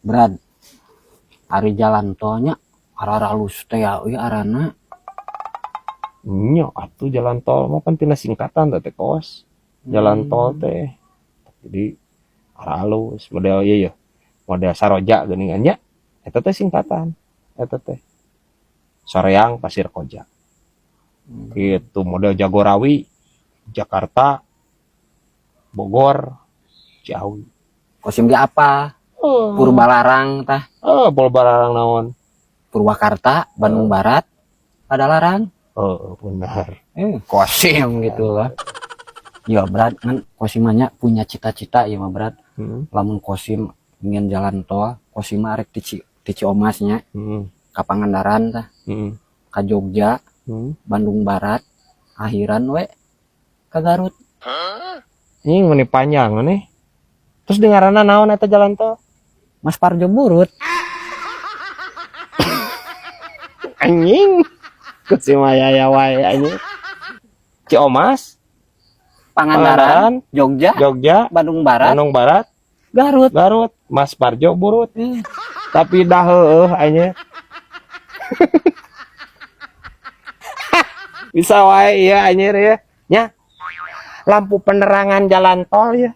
Brad, ari jalan tolnya araralus teh ya euy arana. Nya atuh jalan tol mah pan tina singkatan teh kos. Jalan tol teh. Jadi aralus model ieu ya. Model Saroja geuningan nya. Eta teh singkatan. Eta teh. Soreang Pasir Koja. Gitu model Jagorawi, Jakarta, Bogor, Ciawi. Kosim ge apa? Oh. Purbalarang tah. Oh, Purbalarang naon? Purwakarta, Bandung Barat, Padalarang. Oh, benar. Kosim gitu lah. Ya Brad, kan Kosim mah nya punya cita-cita ya mah Brad. Lamun Kosim ingin jalan tol, Kosim mah arek ti Ciomas nya ka Pangandaran tah, ka Jogja, Bandung Barat, akhiran we ka Garut. Ini meni panjang nih. Terus dengaranna naon eta jalan tol? Mas Parjo Burut. Anjing. Kosim aya ya wae anjing. Ciomas, Pangandaran, Jogja, Jogja, Bandung Barat, Bandung Barat, Garut. Garut, Mas Parjo Burut. Tapi dah heueuh anjing. Bisa wae ya anjir ya. Nya. Lampu penerangan jalan tol ya.